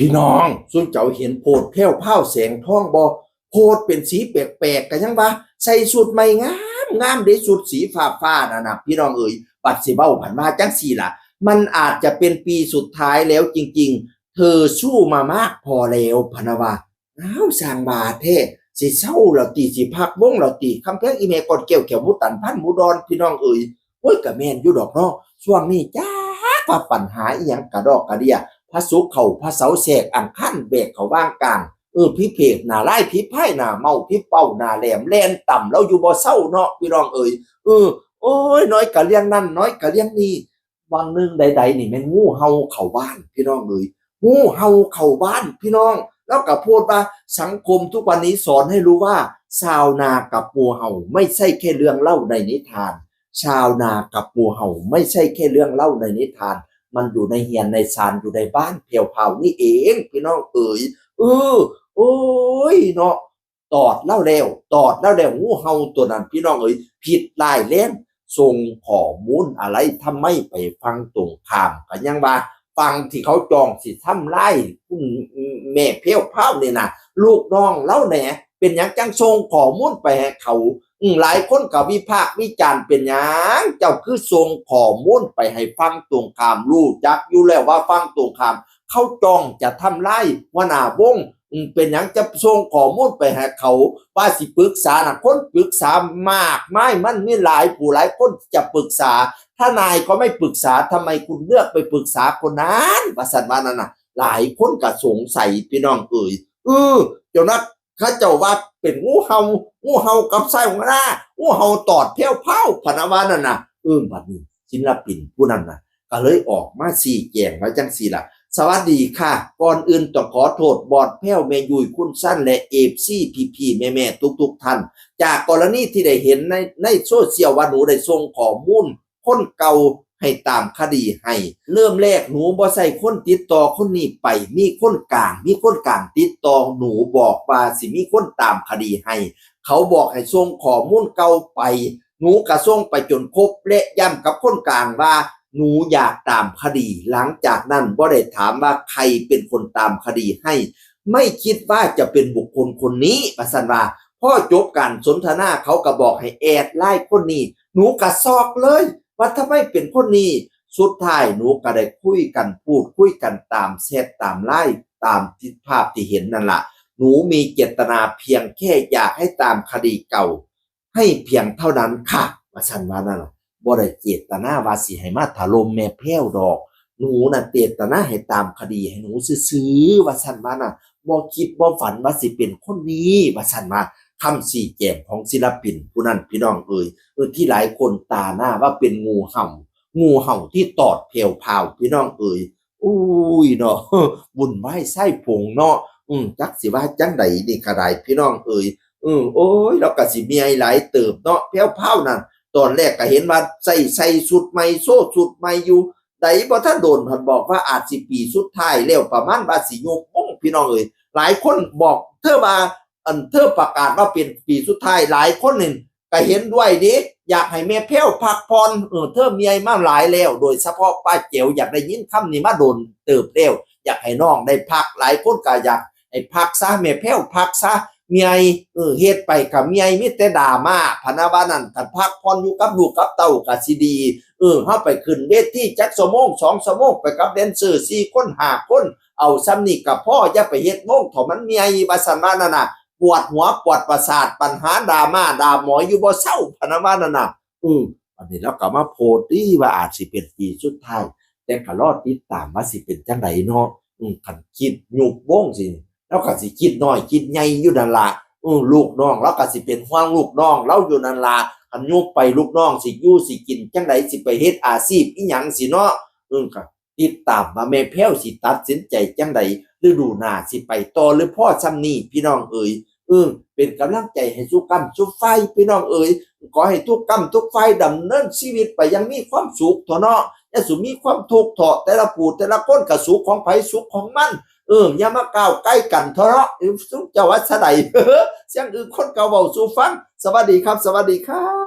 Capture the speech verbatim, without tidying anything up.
พี่น้อง ซุมเจ้าเห็นโพสต์แพรวพราวแสงทองบ่ โพสต์เป็นสีแปลกๆ ก็ยังว่าใส่ชุดใหม่งามงามเด้ ชุดสีฟ้าๆ นั่นน่ะ พี่น้องเอ๋ย บัดสิเว้าพันว่าจังซี่ล่ะ มันอาจจะเป็นปีสุดท้ายแล้วจริงๆ เธอสู้มามากพอแล้ว พะนะว่า อ้าว สร้างว่าแท้ สิเซาแล้วติ สิพักวงแล้วติ คำแพงอีแม่ก้อนแก้ว แขวหมูตัน พันหมูดอน พี่น้องเอ๋ย โอ้ย ก็แม่นอยู่ดอกเนาะ ช่วงนี้จักว่าปัญหาอีหยังกะดอกกะเดี้ย พระศุกร์เข้าพระเสาร์แทรก อังคารแบกเข้าว่างกลาง เออ พิเภกหน้าลาย พิพายหน้าเมา พิเป้าหน้าแหลม แล่นต่ำแล้วอยู่บ่เซาเนาะ พี่น้องเอ๋ย เออ โอ้ย น้อยกะเรื่องนั้น น้อยกะเรื่องนี้ วังหนึ่งใดๆ นี่แม่นงูเห่าเข้าบ้าน พี่น้องเอ๋ย งูเห่าเข้าบ้าน พี่น้อง แล้วก็โพสต์ว่าสังคมทุกวันนี้สอนให้รู้ว่า ชาวนากับงูเห่าไม่ใช่แค่เรื่องเล่าในนิทาน ชาวนากับงูเห่าไม่ใช่แค่เรื่องเล่าในนิทาน มันอยู่ในเฮือนในซาน อยู่ในบ้านแพรวพราวนี่เอง พี่น้องเอ๋ย เออ โอ้ยเนาะ ตอดลาวแล้ว ตอดลาวแล้ว งูเห่าตัวนั้น พี่น้องเอ๋ย พิษร้ายแรง ส่งข้อมูลอะไรทำไมไปฝั่งตรงข้าม ก็ยังว่าฝั่งที่เขาจ้องสิทำร้ายคุณแม่แพรวพราวนี่นะ ลูกน้องลาวแหน่ เป็นหยังจั่งส่งข้อมูลไปให้เขา อืม หลายคนก็วิพากษ์วิจารณ์ เป็นหยังเจ้าคือส่งข้อมูลไปให้ฝั่งตรงข้าม รู้จักอยู่แล้วว่าฝั่งตรงข้ามเขาจ้องจะทำร้ายหัวหน้าวง อืม เป็นหยังจะส่งข้อมูลไปให้เขา ว่าสิปรึกษานะ คนปรึกษามากมาย มันมีหลายผู้หลายคนที่จะปรึกษา ทนายก็ไม่ปรึกษา ทำไมคุณเลือกไปปรึกษาคนนั้น ว่าซั่นว่านั่นน่ะ หลายคนก็สงสัย พี่น้องเอ๋ย เออ เจ้านัก เขาเจ้าว่าเป็นงูเห่า งูเห่ากับไส้หัวหน้า งูเห่าตอดแพรวพราว พะนะว่านั่นน่ะ เออ บัดนี้ศิลปินผู้นั้นน่ะ ก็เลยออกมาชี้แจงว่าจั่งซี่ล่ะ สวัสดีค่ะ ก่อนอื่นต้องขอโทษบอสแพรว แม่ยุ้ย คุณซัน และ เอฟซี พี่ๆ แม่ๆ ทุกๆ ท่าน จากกรณีที่ได้เห็นใน ในโซเชียลว่าหนูได้ส่งข้อมูลคนเก่าให้ตามคดีให้ เริ่มแรกหนูบ่ใช่คนติดต่อคนนี้ไป มีคนกลาง มีคนกลางติดต่อหนู บอกว่าสิมีคนตามคดีให้ เขาบอกให้ส่งข้อมูลเก่าไป หนูก็ส่งไปจนครบ และย้ำกับคนกลางว่าหนูอยากตามคดี หลังจากนั้นบ่ได้ถามว่าใครเป็นคนตามคดีให้ ไม่คิดว่าจะเป็นบุคคลคนนี้ ว่าซั่นว่า พอจบการสนทนาเขาก็บอกให้แอดไลน์คนนี้ หนูก็ซอกเลย ว่าทำไมเป็นคนนี้ สุดท้ายหนูก็ได้คุยกัน พูดคุยกันตามแชทตามไลน์ ตามที่ภาพที่เห็นนั่นล่ะ หนูมีเจตนาเพียงแค่อยากให้ตามคดีเก่า ให้เพียงเท่านั้นค่ะ ว่าซั่นว่านั่นล่ะ บ่ได้เจตนาว่าสิให้มาถล่มแม่แพรวดอก หนูน่ะเจตนาให้ตามคดีให้หนูซื่อๆ ว่าซั่นว่าน่ะ บ่คิดบ่ฝันว่าสิเป็นคนนี้ ว่าซั่นว่า คำชี้แจงของศิลปินผู้นั้น พี่น้องเอ๋ย เออ ที่หลายคนตาหน้าว่าเป็นงูเห่า งูเห่าที่ตอดแพรวพราว พี่น้องเอ๋ย อุ้ยเนาะ วุ่นวายไส้ผงเนาะ อืม จักสิว่าจั่งใดนี่ก็ได้ พี่น้องเอ๋ย เออ โอ้ย เราก็สิเมื่อยหลายเติบเนาะ แพรวพราวนั่น ตอนแรกก็เห็นว่าใส่ ใส่ชุดใหม่ โชว์ชุดใหม่อยู่ ใดบ่ทันโดน เพิ่นบอกว่าอาจสิปีสุดท้ายแล้ว ประมาณว่าสิยุบวง พี่น้องเอ๋ย หลายคนบอกเธอว่า อันเธอประกาศว่าเป็นปีสุดท้าย หลายคนนี่ก็เห็นด้วยเด้ อยากให้แม่แพรวพักผ่อน เออ เธอเมื่อยมาหลายแล้ว โดยเฉพาะป้าแจ๋ว อยากได้ยินคำนี้มาโดนเติบแล้ว อยากให้น้องได้พัก หลายคนก็อยากให้พักซะ แม่แพรวพักซะ เมื่อย เออ เฮ็ดไปก็เมื่อย มีแต่ดราม่า พะนะว่านั่น คันพักผ่อนอยู่กับลูกกับเต้าก็สิดี เออ เฮาไปขึ้นเวทีจักชั่วโมง สองชั่วโมง ไปกับแดนเซอร์ สี่คน ห้าคน เอาส่ำนี้ก็พอ อย่าไปเฮ็ดวงเถาะ มันเมื่อย ว่าซั่นว่านั่นน่ะ ปวดหัวปวดประสาท ปัญหาดราม่าด่าหมอยอยู่บ่เซา พะนะว่านั่นน่ะ อืม อันนี้เราก็มาโพสต์ดีว่าอาจสิเป็นปีสุดท้าย แต่ก็รอติดตามว่าสิเป็นจั่งใดเนาะ อืม คันคิดยุบวงสิ เราก็สิคิดน้อยคิดใหญ่อยู่นั่นล่ะ อืม ลูกน้องเราก็สิเป็นห่วงลูกน้องเราอยู่นั่นล่ะ คันยุบไปลูกน้องสิอยู่สิกินจั่งใด สิไปเฮ็ดอาชีพอิหยังสิเนาะ อืม ก็ติดตามว่าแม่แพรวสิตัดสินใจจั่งใด ฤดูหน้าสิไปต่อหรือพอส่ำนี้ พี่น้องเอ๋ย เออ เป็นกำลังใจให้ทุกก้ำทุกฝ่าย พี่น้องเอ๋ย ขอให้ทุกก้ำทุกฝ่ายดำเนินชีวิตไปอย่างมีความสุขเถาะเนาะ อย่าสู่มีความทุกข์เถาะ แต่ละผู้แต่ละคนก็สุขของไผสุขของมัน เออ อย่ามาก้าวใกล้กันเถาะเนาะ เออ สุขเจ้าว่าซะใด เสียงอื่นคนก็เว้าสู่ฟัง สวัสดีครับ สวัสดีครับ